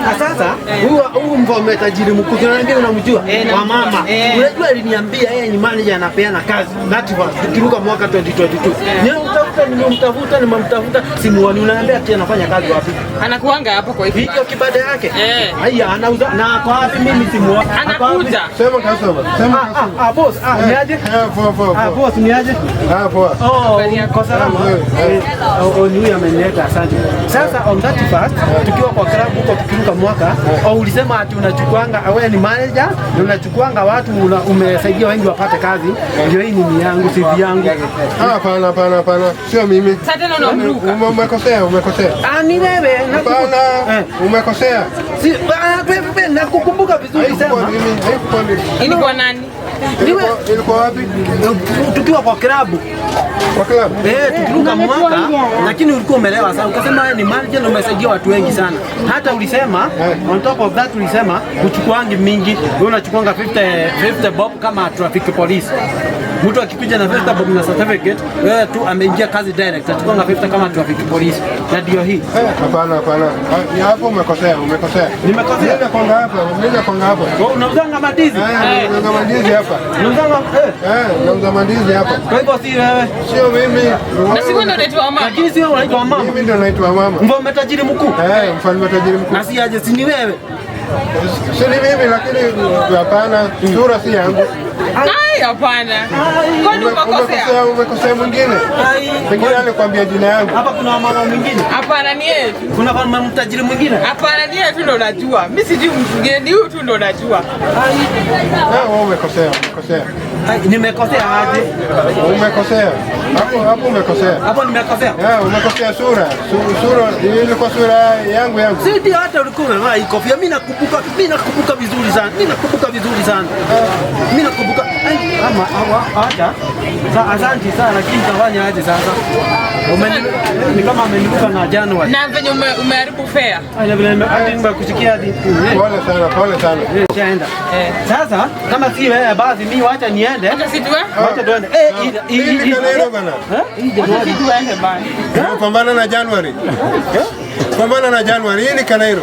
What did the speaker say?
Na sasa huyu mfalme tajiri mkuu tunaambia unamjua Eh, wa mama. Eh. Unajua aliniambia yeye ni manager, anapeana kazi. That was tukiruka mwaka 2022. Nimemtafuta, nimemtafuta, nimemtafuta, simuoni. Unaambia ati anafanya kazi wapi? Anakuanga hapo kwa hii. Hiyo kibanda yake. Eh. Haya, anauza na kwa wapi? Mimi simuoni. Ako wapi? Anakuja. Sema customer. Sema Ah, customer. ah, ah, boss, ah, ni aje? Eh, poa poa Ah, poa. boss, ni aje? Ah, poa. Oh, kwa salama. Eh. Eh, oh, oh, ni huyu amenileta, asante. Sasa on 31st tukiwa kwa club huko tukiruka mwaka, oh, ulisema ati unachukuanga, wewe ni manager na unachukuanga watu umesaidia wengi wapate kazi. Ndio hii nini yangu, CV yangu. Ah, hapana, hapana, hapana. Sio mimi. Sasa tena unamruka. Umekosea, umekosea. Ah, ni wewe. Hapana, Eh. umekosea. Si, ah, wewe nakukumbuka vizuri, Haikuwa sema. mimi, haikuwa mimi. Ilikuwa nani? Ilikuwa wapi? Tukiwa kwa club. Kwa club. Eh, tukiruka mwaka, lakini ulikuwa umelewa sana. Ukasema wewe ni manager na umesaidia watu wengi sana. Hata ulisema, on top of that, ulisema uchukuangi mingi, wewe unachukuanga 50 50 bob kama traffic police. Mtu akikuja na 50 bob na certificate, wewe tu ameingia kazi direct, achukuanga 50 kama traffic police. Na ndio hii. Eh, hapana, hapana. Ah, hapo umekosea, umekosea. Nimekosea? Mimi nakwanga hapa, mimi nakwanga hapa. Wewe unauzanga mandizi? Eh, nauza mandizi hapa. Unauzanga, eh. Eh, nauza mandizi hapa. Kwa hivyo si wewe. Sio mimi. Na siku ndio unaitwa mama. Lakini si wewe unaitwa mama. Mimi ndio naitwa mama. Mfalme tajiri mkuu. Eh, mfalme tajiri mkuu. Na si aje, si ni wewe? Si ni mimi, lakini hapana, sura si yangu. Ai, hapana. Kwani umekosea? Umekosea, umekosea mwingine. Ai. Pengine alikwambia jina yangu. Hapa kuna mama mwingine. Hapana, ni yeye tu. Kuna mama mtajiri mwingine. Hapana, ni yeye tu ndo najua. Mimi sijui mtu mwingine, ni huyu tu ndo najua. Ah, wewe umekosea, umekosea. Ai, nimekosea aje? Umekosea. Hapo hapo umekosea. Hapo nimekosea. Yeah, umekosea sura. Sura ilikuwa sura yangu yangu. Si ndio hata ulikuwa umevaa hii kofia. Mimi nakumbuka vizuri sana. Mimi nakumbuka vizuri sana. Mimi nakumbuka. Ai, ama ama acha. Sa, asante sana, lakini tafanya aje sasa? Ni kama ameniruka na January. Na venye umeharibu fare. Ai, na vile hadi nimekusikia hadi. Pole sana, pole sana. Eh, shaenda. Eh. Sasa kama si wewe, basi mimi wacha niende. Acha si tuwe? Wacha tuende. Eh, hii Hii ni Kanairo bana. Eh, hii January. Si tuende bana. Pambana na January. Pambana na January. Hii ni Kanairo.